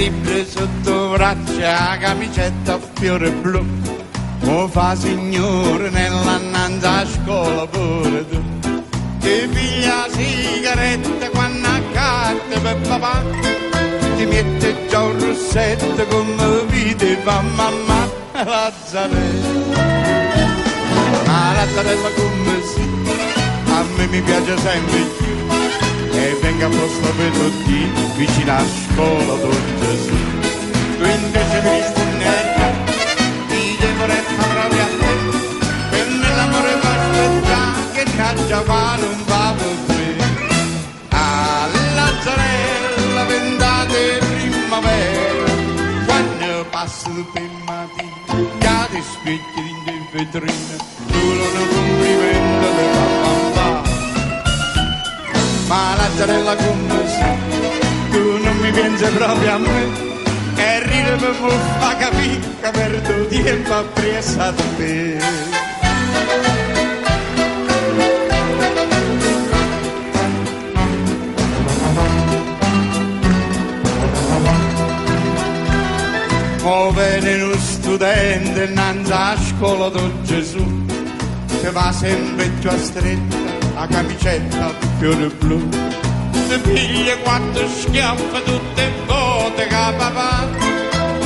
libri sotto braccia, 'a camicetta a fiore blu. Mo fa signore nell'annanzi a scuola pure tu. Ti piglia la sigaretta quando accatta per papà. Ti mette già un rossetto come vide fa mamma Lazzarella. Ma Lazzarella come si, a me mi piace sempre più. E venga apposta per tutti vicino a scuola don Gesù. Tu invece mi rispondi, ti devo retta proprio a te. Per me l'amore va aspettare che n'aggia fare non va per me. Alla Lazzarella vendate primavera, quando passa tutte le mattine, cade specchi in vetrina, solo un complimento di papà. Ma Lazzarella come sei, tu non mi pensi proprio a me, e ride per me fa capire che perdo tempo appresso a te. Mo viene uno studente innanzi a scuola di Gesù, che va sempre più a stretta, la camicetta fiore blu. Ti piglia quattro schiaffi tutte le volte che papà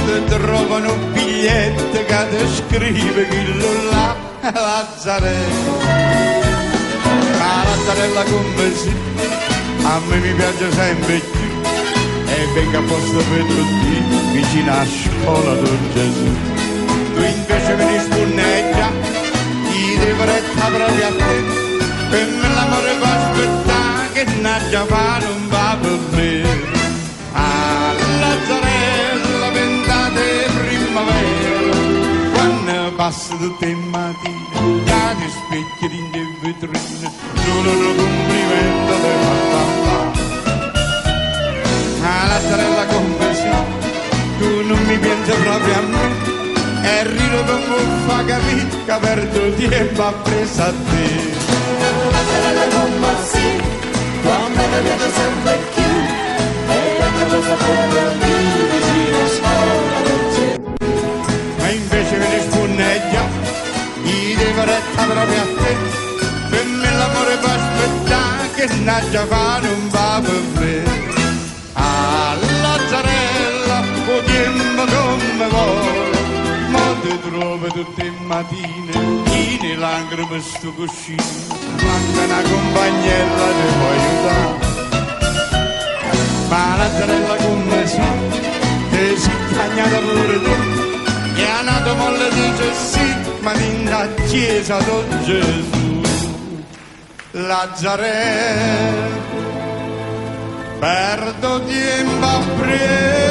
ti trovano un biglietto che ti scrive quello là, Lazzarella. Ma Lazzarella come si, a me mi piace sempre più. E venga apposta per tutti vicino a scuola di Gesù. Tu invece mi rispondi già, ti devo retta proprio a te. Per me l'amore va aspettare che n'aggia fa non va per me. Alla Lazzarella vendate primavera, quando passa tutte le mattine, cade specchi in vetrina, solo un complimento di papà. Ma Lazzarella come si, tu non mi pensi proprio a me, e rido per me fa capire che perdo tempo appresso a te. Lazzarella come si, tu a me mi piace sempre più, e anche questa per più vicino a scuola del Gesù. Ma invece mi risponde già, gli devo retta proprio a te, per me l'amore va aspettare che n'aggia fa non va per me. Alla Lazzarella, o tempo come vuoi, ma ti trovo tutte le mattine, in lacrime sto cuscino, manca una compagnella ti può aiutare. Ma Lazzarella come si, ti sei cagnata pure tu, e a nato molle dice sì, ma in la chiesa do Gesù. Lazzarella, perdo tempo appresso.